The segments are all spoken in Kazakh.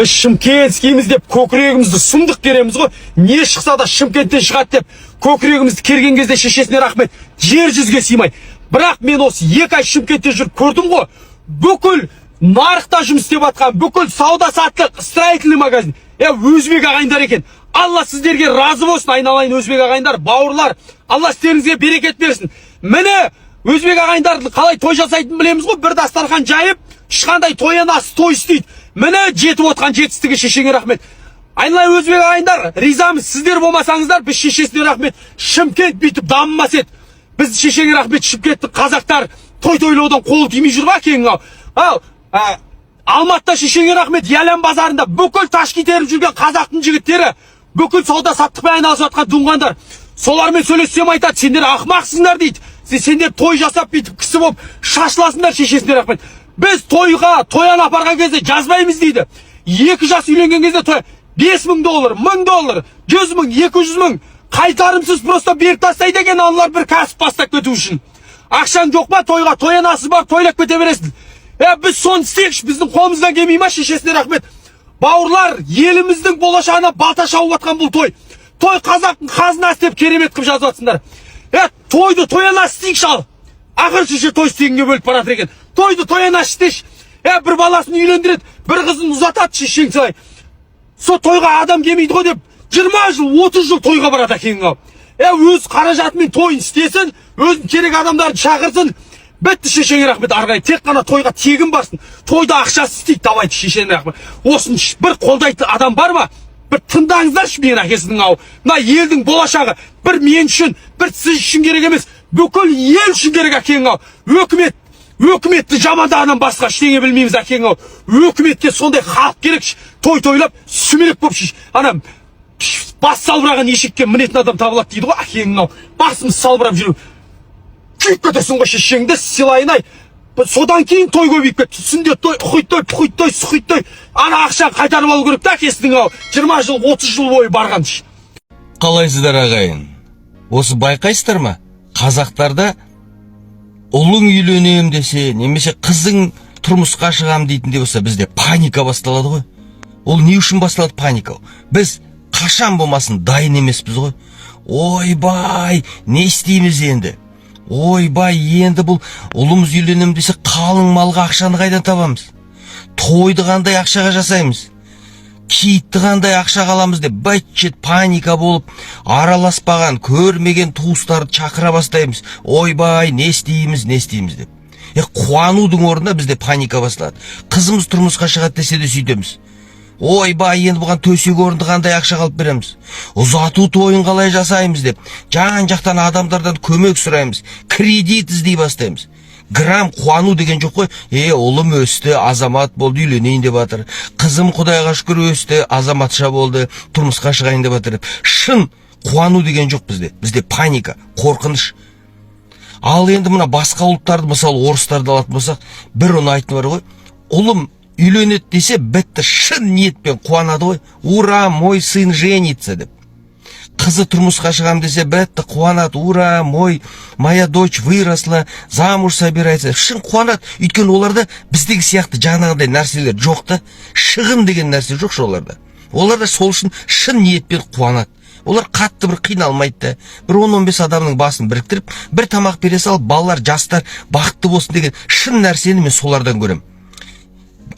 Біз шымкентскийміз деп көкірегімізді сұмдық кереміз ғой. Не шықса да, Шымкенттен шығады деп көкірегімізді керген кезде, шешесіне рахмет, жер жүзге сыймай. Бірақ мен осы 2 ай Шымкентте жүріп көрдім ғой, бүкіл нарықта жұмыс істеп жатқан, бүкіл сауда саттық, строительный магазин өзбек ағайындар екен. Алла сіздерге разы болсын, айналайын өзбек ағайындар, бауырлар, Алла істеріңізге берекет берсін. Міне, өзбек ағайындардың қалай той жасайтынын білеміз ғой, бір дастархан жайып, ешқандай той анасы той істейді. Міне, жетіп отқан жетістігі, шешеңе рахмет. Айналайын өзбек ағайындар, ризамыз. Сіздер болмасаңыздар, біз, шешесіне рахмет, Шымкент бүйтіп дамымас еді. Біз, шешеңе рахмет, Шымкенттің қазақтар той тойлаудан қолы тимей жүр ғой, әкең ау. Ал Алматыда, шешеңе рахмет, Ялан базарында бүкіл ташки теріп жүрген қазақтың жігіттері, бүкіл сауда саттықпен айналысып жатқан дуңғандар, солармен сөйлессем, айтады: «Сендер ақымақсыңдар», – дейді. Сендер той жасап, бүйтіп кісі болып шашыласыңдар. Шешесіне рахмет, біз тойға тоян апарған кезде жазбаймыз дейді. Екі жас үйленген кезде той 5000 доллар, 1000 доллар, 100 000, 200 000 қайтарымсыз просто беріп тастайды екен аналар бір кәсіп бастап кету үшін. Ақшаң жоқ па, тойға тоянасыз бар, тойлап кете бересің. Біз соны істейікші, біздің қолымыздан келмей ма? Шешесіне рахмет, бауырлар, еліміздің болашағына балта шауып жатқан бұл той. Той қазақтың қазынасы деп керемет қылып жазып жатсыңдар. Тойды тоянасы істейікші. Ал ақыр шеше той істегенге бөліп бара жатыр екен. Тойды тоянасы істеші. Бір баласын үйлендіреді, бір қызын ұзатады, шешең солай. Сол тойға адам келмейді ғой деп 20 жыл, 30 жыл тойға барады, әкең ау. Өз қаражатымен тойын істесін, өзін керек адамдарды шақырсын, бітті, шешеңе рахмет. Ары қарай тек қана тойға тегін барсын, тойда ақшасы істейік. Давайте, шешеңе рахмет, осыны бір қолдайтын адам бар ма? Бір тыңдаңыздаршы мені, әкесінің ау. Мына елдің болашағы бір мен үшін, бір сіз үшін керек емес, бүкіл ел үшін керек, әкең ау. Өкімет, өкіметті жамандағаннан басқа ештеңе білмейміз, әкең ау. Өкіметке сондай халық керек, той тойлап, сүмелек болып, ана бас салбыраған ешекке мінетін адам табылады дейді ғой, әкеңнің ау. Басымыз салбырап жүру, күйіп кетесің ғой, шешеңді сыйлайын ай. Содан кейін той көбейіп кетті: сүндет той, ұхит той, пұхит той, сұхит той. Ана ақшаны қайтарып алу керек та, әкесінің ау, 20 жыл, 30 жыл бойы барған. Қалайсыздар, ағайын? Осы байқайсыздар ма, қазақтарда ұлың үйленем десе немесе қызың тұрмысқа шығам дейтіндей болса, бізде паника басталады ғой. Ол не үшін басталады паника? Біз қашан болмасын дайын емеспіз ғой. Ойбай, не істейміз енді? Ойбай, енді бұл ұлымыз үйленем десе, қалың малға ақшаны қайдан табамыз? Тойды қандай ақшаға жасаймыз? Киітті қандай ақшаға аламыз деп бәтшет паника болып, араласпаған, көрмеген туыстарды шақыра бастаймыз. Ойбай, не істейміз, не істейміз деп. Қуанудың орнына бізде паника басталады. Қызымыз тұрмысқа шығады десе де сөйтеміз: ойбай, енді бұған төсек орынды қандай ақшаға алып береміз, ұзату тойын қалай жасаймыз деп жан жақтан адамдардан көмек сұраймыз, кредит іздей бастаймыз. Грамм қуану деген жоқ қой. Ұлым өсті, азамат болды, үйленейін деп жатыр. Қызым, құдайға шүкір, өсті, азаматша болды, тұрмысқа шығайын деп жатыр деп шын қуану деген жоқ бізде. Бізде паника, қорқыныш. Ал енді мына басқа ұлттарды, мысалы, орыстарды алатын болсақ, бір ұнайтыны бар ғой: ұлым үйленеді десе, бітті, шын ниетпен қуанады ғой: «Ура, мой сын женится», – деп. Қызы тұрмысқа шығамын десе, бітті, қуанады: «Ура, моя дочь выросла, замуж собирается». Шын қуанады, өйткені оларда біздегі сияқты жаңағыдай нәрселер жоқ та, шығын деген нәрсе жоқ оларда. Олар да сол үшін шын ниетпен қуанады. Олар қатты бір қиналмайды да, бір 10-15 адамның басын біріктіріп, бір тамақ бере салып, балалар, жастар бақытты болсын деген шын нәрсені мен солардан көремін.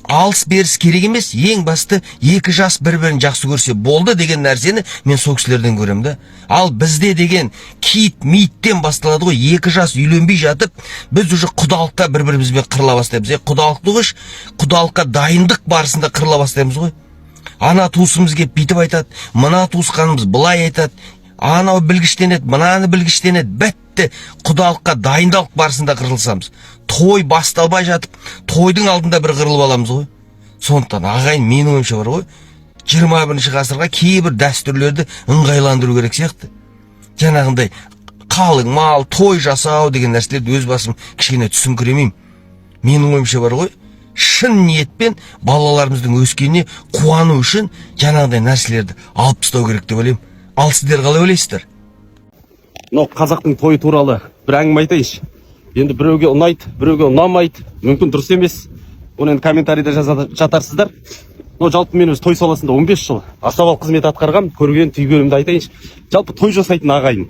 Алыс беріс керек емес, ең басты екі жас бір бірін жақсы көрсе болды деген нәрсені мен сол кісілерден көремін да. Ал бізде деген кит миттен басталады ғой. Екі жас үйленбей жатып, біз уже құдалықта бір бірімізбен қырыла бастаймыз. Құдалықты қойшы, құдалыққа дайындық барысында қырыла бастаймыз ғой. Ана туысымыз келіп бүйтіп айтады, мына туысқанымыз былай айтады, анау білгіштенеді, мынаны білгіштенеді. Бітті, құдалыққа дайындалық барысында қырылысамыз. Той басталмай жатып, тойдың алдында бір қырылып аламыз ғой. Сондықтан, ағайын, менің ойымша бар ғой, 21-ғасырға кейбір дәстүрлерді ыңғайландыру керек сияқты. Жаңағындай қалың мал, той жасау деген нәрселерді өз басым кішкене түсіңкіремеймін. Менің ойымша бар ғой, шын ниетпен балаларымыздың өскеніне қуану үшін жаңағындай нәрселерді алып тастау керек деп ойлаймын. Ал сіздер қалай ойлайсыздар? Мынау қазақтың тойы туралы бір әңгіме айтайыншы. Енді біреуге ұнайды, біреуге ұнамайды, мүмкін, дұрыс емес, оны енді комментарийде жаза жатарсыздар. Мынау жалпы мен өзі той саласында 15 жыл асабалық қызмет атқарғам, көрген түйгенімді айтайыншы. Жалпы той жасайтын ағайын,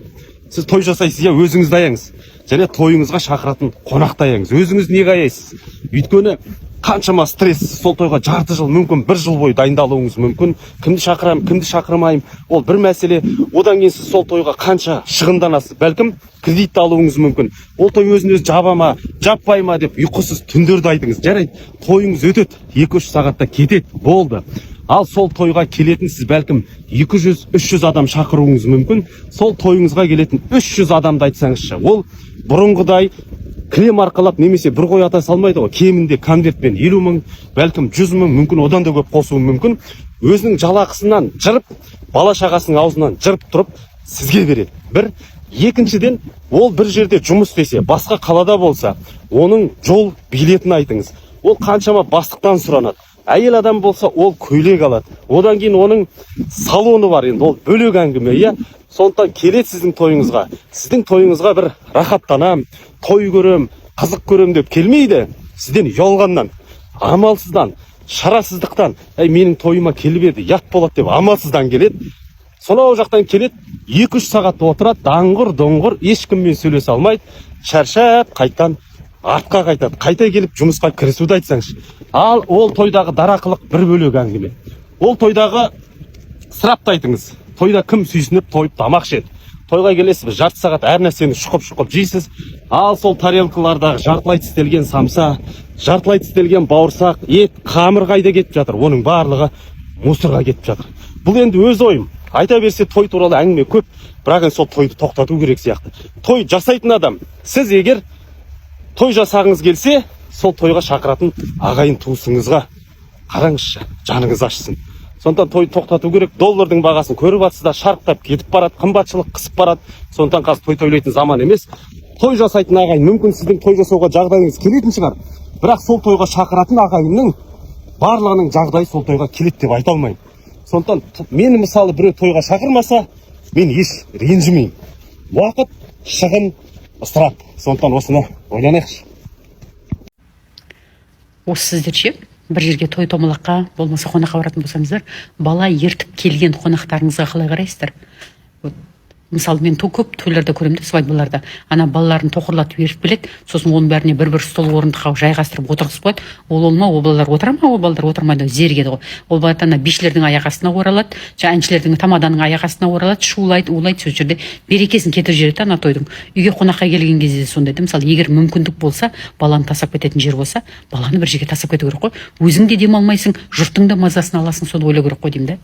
сіз той жасайсыз, иә, өзіңізді аяңыз және тойыңызға шақыратын қонақты аяңыз. Өзіңіз неге аяйсыз? Өйткені қаншама стресс, сол тойға жарты жыл, мүмкін бір жыл бойы дайындалуыңыз мүмкін. Кімді шақырамын, кімді шақырмаймын, ол бір мәселе. Одан кейін сіз сол тойға қанша шығынданасыз, бәлкім, кредит те алуыңыз мүмкін. Ол той өзін өзі жаба ма, жаппай ма деп ұйқысыз түндерді айтыңыз. Жарайды, тойыңыз өтеді, 2-3 сағатта кетеді, болды. Ал сол тойға келетін сіз бәлкім 200-300 адам шақыруыңыз мүмкін. Сол тойыңызға келетін 300 адамды айтсаңызшы, ол бұрынғыдай кілем арқалап немесе бір қой ата салмайды ғой. Кемінде конвертпен 50 000, бәлкім 100 000, мүмкін одан да көп қосуы мүмкін. Өзінің жалақысынан жырып, бала шағасының аузынан жырып тұрып сізге береді. Бір екіншіден, ол бір жерде жұмыс істесе, басқа қалада болса, оның жол билетін айтыңыз. Ол қаншама бастықтан сұранады. Әйел адам болса, ол көйлек алады, одан кейін оның салоны бар, енді ол бөлек әңгіме, иә. Сондықтан келеді сіздің тойыңызға. Сіздің тойыңызға бір рахаттанам, той көрем, қызық көрем деп келмейді. Сізден ұялғаннан, амалсыздан, шарасыздықтан, әй, менің тойыма келіп еді, ұят болады деп амалсыздан келеді. Сонау жақтан келеді, 2-3 сағат отырады, даңғыр доңғыр, ешкіммен сөйлесе алмайды, шаршап қайтадан артқа қайтады. Қайта келіп жұмысқа кірісуді айтсаңшы. Ал ол тойдағы дарақылық бір бөлек әңгіме. Ол тойдағы ысырапты айтыңыз. Тойда кім сүйсініп, тойып тамақ ішеді? Тойға келесіз, бір жарты сағат әр нәрсені шұқып шұқып жейсіз. Ал сол тарелкалардағы жартылай тістелген самса, жартылай тістелген бауырсақ, ет, қамыр қайда кетіп жатыр? Оның барлығы мусорға кетіп жатыр. Бұл енді өз ойым. Айта берсе, той туралы әңгіме көп, бірақ енді сол тойды тоқтату керек сияқты. Той жасайтын адам сіз, егер той жасағыңыз келсе, сол тойға шақыратын ағайын туысыңызға қараңызшы, жаныңыз ашсын. Сондықтан тойды тоқтату керек. Доллардың бағасын көріп жатсыздар, шарықтап кетіп барады, қымбатшылық қысып барады. Сондықтан қазір той тойлайтын заман емес. Той жасайтын ағайын, мүмкін, сіздің той жасауға жағдайыңыз келетін шығар, бірақ сол тойға шақыратын ағайынның барлығының жағдайы сол тойға келеді деп айта алмаймын. Сондықтан мені, мысалы, біреу тойға шақырмаса, мен еш ренжімеймін. Уақыт, шығын, ысырап. Сондықтан осыны ойланайықшы. Осы сіздер ше, бір жерге той томалаққа болмаса қонаққа баратын болсаңыздар, бала ертіп келген қонақтарыңызға қалай қарайсыздар? Вот, мысалы, мен көп тойларда көремін де, свадьбаларда ана балаларын тоқырлатып ертіп келеді, сосын оның бәріне бір бір стол, орындыққа жайғастырып отырғызып қояды. Ол ма, ол балалар отыра ма? Ол балалар отырмайды, зерігеді ғой. Ол балалар ана бишілердің аяқ астына оралады, жаңа әншілердің, тамаданың аяқ астына оралады, шулайды, улайды, сол жерде берекесін кетіріп жібереді да ана тойдың. Үйге қонаққа келген кезде де сондай да. Мысалы, егер мүмкіндік болса, баланы тастап кететін жер болса, баланы бір жерге тастап кету керек қой. Өзің де демалмайсың, жұрттың да мазасын аласың. Соны ойлау керек қой деймін да.